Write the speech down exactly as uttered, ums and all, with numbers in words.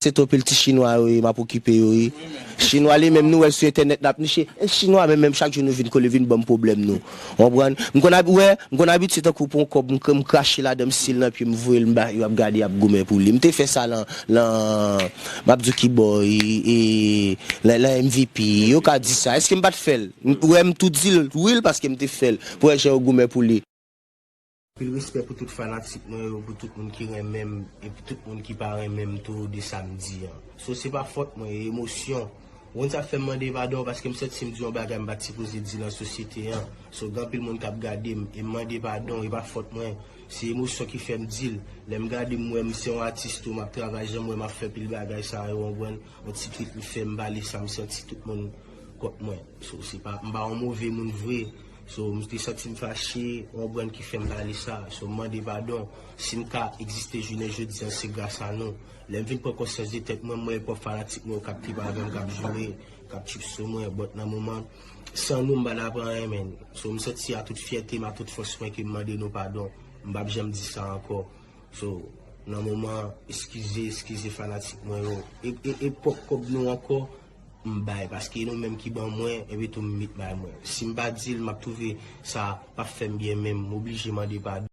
Se twòp pil ti chinwa yo ye, m ap okipe yo ye. Chinwa li menm nou wè l sou entènèt n ap niche. E chinwa menm, menm chak jou nou vin kole, vin ban m pwoblèm nou. Ou konprann? M konn ab- wè, m konn abitye tankou pran yon kòb, m, m krache ladan, m siye l nan pye, m voye l, m ba yo, ap gade, ap goumen pou li. M te fè sa lan, lan, m ap di w ki bò, e, e, lan, lan M V P, yo ka di sa. Èske m pa t fè l? M, wè, m tou di l, wi, l, paske m te fè l. Pou wè jan yo goumen pou li. Anpil respè pou tout fanatik mwen yo, pou tout moun ki renmen m, e pou tout moun ki pa renmen m tou, de sa m di an. So, se pa fòt mwen, e emosyon. Ou konn sa k fè m mande padon, paske m santi m di yon bagay m pa t sipoze di nan sosyete an. So, gen anpil moun k ap gade m, e m mande padon, e pa fòt mwen. Se emosyon ki fè m di l. Lè m gade m wè m se yon atis tou, m ap travay, jan m wè m ap fè pil bagay sa yo, w konprann? Yon ti tweet m fè, m pale sa, m santi tout moun kont mwen. So, se pa, m pa yon move moun vre. So, m te santi m fache, yon brand ki fè m pale sa. So, m mande padon. Si m ka egziste jounen jodi an, se gras a nou. Lè m vin pran konsyans de tèt mwen, m wè pwòp fanatik mwen yo k ap trip avè m, k ap joure, k ap trip sou mwen. But nan moman, san nou, m pa ta pran anyen, man. So, m santi a tout fyète m, a tout fòs mwen ke m mande nou padon. M p ap janm di sa ankò. So, nan moman, eskize, eskize fanatik mwen yo. E, e, e pwòp kòb nou ankò, m bay, paske e nou menm ki ban mwen, epi tou m met bay mwen. Si m pa di l, m ap twouve sa p ap fè m byen menm, m oblije mande padon.